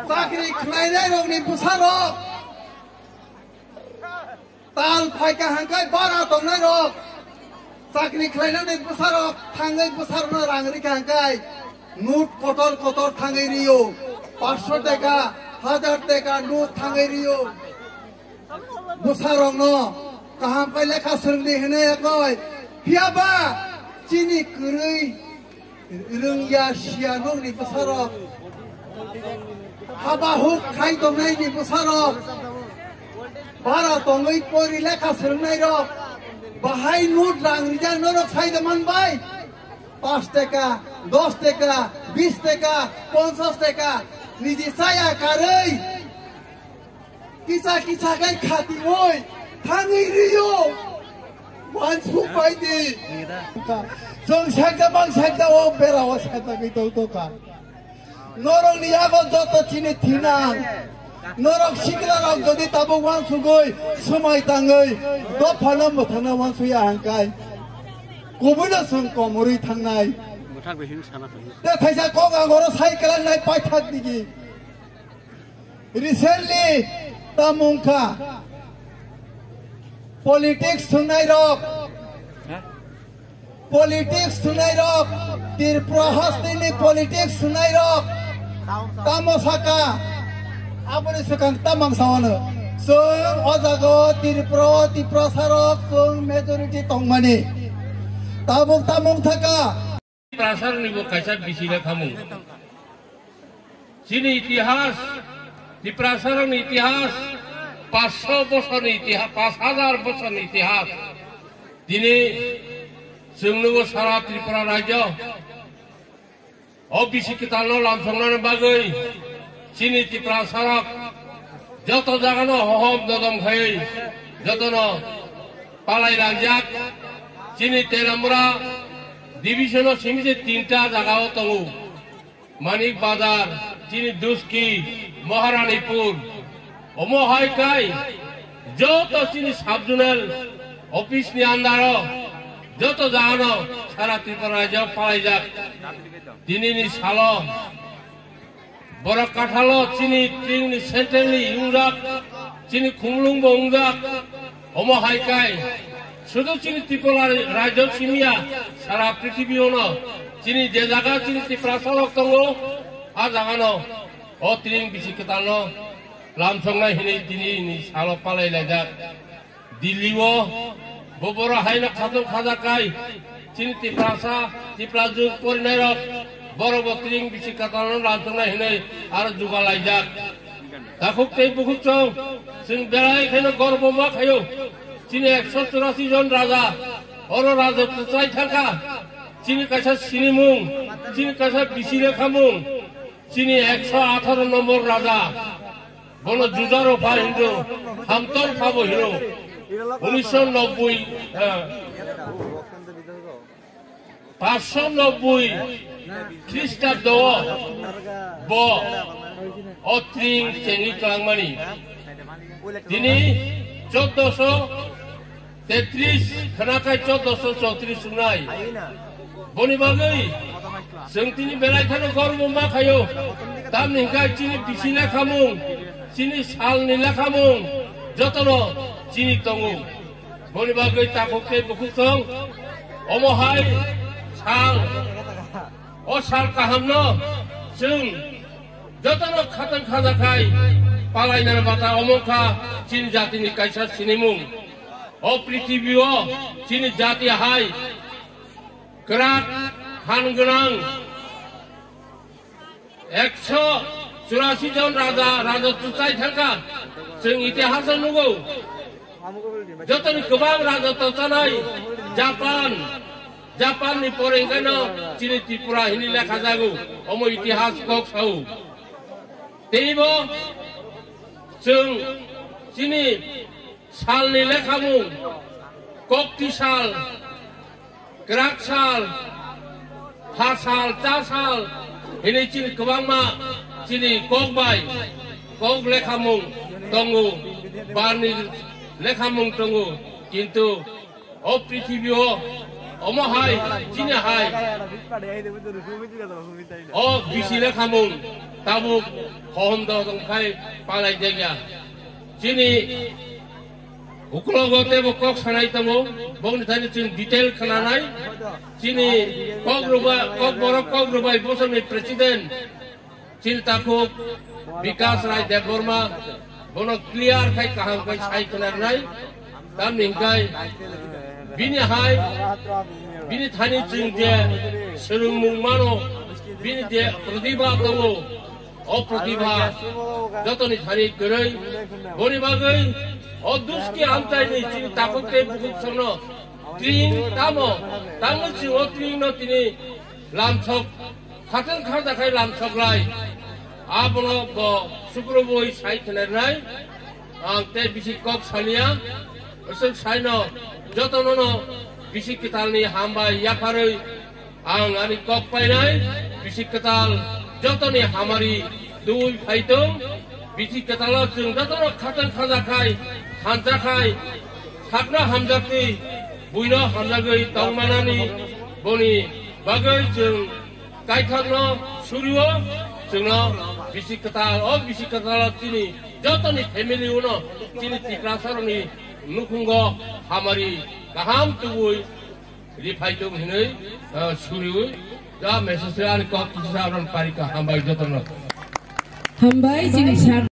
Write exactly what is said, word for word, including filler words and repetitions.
Chakri khlainairokni bwsarok tal phaikha hangkai bara tongnairok. Chakri khlainani bwsarok thangwi bwsarokno rang rikha hangkai nut kotor kotor thangwi rio. Panchsho teka, hajar teka nut thangwi rio. Bwsarokno kaham khe lekha swrwngdi hwnwi yakoi. Phiyaba chini kwrwi rwngya siya nokni bwsarok, haba huk khai tongnaini bwsarok, bara tongwi pori lekha swrwngnairok, bahai nut rang rijak norok sai da manbai? Panch teka, dos teka, bis teka, ponchas teka, niji chaya karwi. Kisa kisa khe khatiwi thangwi rio. Wansuk bai di. Chwng sakta bang sakta o bera o sakta khe tong tongkha. Norokni yago joto chini thinang. Norok siklarok jodi tabuk wansugwi swmai tangwi dophano mwthangna wansuya hangkai. Kubuino chwng komorwi thangnai. Mwthang bihing sana thangwi. Te thaisa kok ang oro sai kwlangnai paithak digi. Recently, tamungkha politics thungnai rok, politics thungnai rok, Tripura hasteni politics thungnai rok, tamo saka, aboni swkang tamang sawano. Chwng o jaga o Tripura o Tiprasa rok chwng majority tongmani. Tabuk tamung thaka. Tiprasarokni bo kaisa bisi lekhamung. Chini itihas, Tiprasarokni itihas, paanch sho bosorni itihas, paanch hajar bosorni itihas. Tini chwng nugo sara Tripura rajyo o bisi kwtalno lamsoknani bagwi chini Tiprasarok joto jagano hohom dodom khai jotono palai langjak. Chini Telamura division o simi se tinta jaga o tongo. Manik Bazar, chini Duski, Maharanipur, omo hai kai joto chini sub zonal office ni under o joto jagano sara Tripura rajyo palaijak. Dinini salo borok kathalo chini tringni centrally wngjak, chini khumlungbo wngjak. Omo hai kai sudu chini Tripura rajyo simiya sara prithibi ono chini je jaga chini Tiprasa rok tongo, a jagano o tring bisi kwtalno lamsoknai hinwi dinini salo palai laijak. Delhi o bo boro haino khatung khajakai chini Tiprasa, Tiprajwk porinairok borok bo tring bisi kwtalno lamsoknai hinwi aro jugalaijak. Takhuk tei bukhuk chwng, chwng belai kheno gorbo ma khaio. Chini ekso churasi jon raja, oro raja chai thangkha. Chini kaisa sinimung, chini kaisa bisi lekhamung, chini ekso atharo nombor raja. Bono jujaro pha hindu, hamtor phabo hino. Unisho nobboi, eh, Paanch sho nobboi Khristabdo o bo o tring chengwi twlangmani. Tini choddo sho tetris khwnakhai choddo sho chowtris wngnai. Boni bagwi chwng tini belai kheno gorbo ma khaio. Tamni hwnkhe chini bisi lekhamung, chini salni lekhamung jotono chini tongo. Boni bagwi takhuk tei bukhuk chwng omo hai sal, o sal kahamno chwng jotono khatang khajakhai palainani bata omo kha chini jatini kaisa sinimung. O prithibi o chini jati hai kwrak han gwnang. Ekso churasi jon raja, raja tuchai thangkha. Chwng itihas o nugo. Jotoni kwbang raja tuchanai Japan, Japan ni pore hwnkhe no chini Tripura hini lekha jago. Omo itihas kok sao. Teibo chwng chini salni lekhamung, kokti sal, kwrak sal, ha sal, cha sal, hini chini kwbangma chini kok bai kok lekhamung tongo, barni lekhamung tongo, kintu o prithibi o omo hai, chini hai, o bisi lekhamung, Tabuk hohom dodong khai palai degya. Chini ukulogo tebo kok sanai tongo, bongni thani chwng detail khnanai. Chini kok ruba, kok borok kok rubai bosongni president, chini takhuk Bikas Rai Debbarma, bono clear khai kaham khai sai khnarnai. Tamni hwnkhe bini hai, bini thani chwng je swrwngmung mano, bini je pratibha tongo, o pratibha jotoni thani kwrwi. Boni bagwi o duski amchaini chini takhuk tei bukhuk songno tring tamo, tamo chwng o tringno tini lamsok khatang khajakhai lamsoklai. Abono bo sukrubui sai khnarnai. Ang tei bisi kok saliya. Aswk saino jotono no bisi kwtalni hambai yapharwi ang ani kok painai. Bisi kwtal jotoni hamari twi phaitung. Bisi kwtalo chwng jotono khatang khajakhai, hamjakhai, sakno hamjaktwi, buino hamjagwi tongmanani boni bagwi chwng Kaithakno surio, chwngno bisi kwtal, o bisi kwtal chini jotoni family uno chini Tiprasarokni nukhungo hamari kaham tubui riphaitung hinwi, eh, suriwi. Da message ani kok kisa aron parika hambai jotono. Hambai chini sar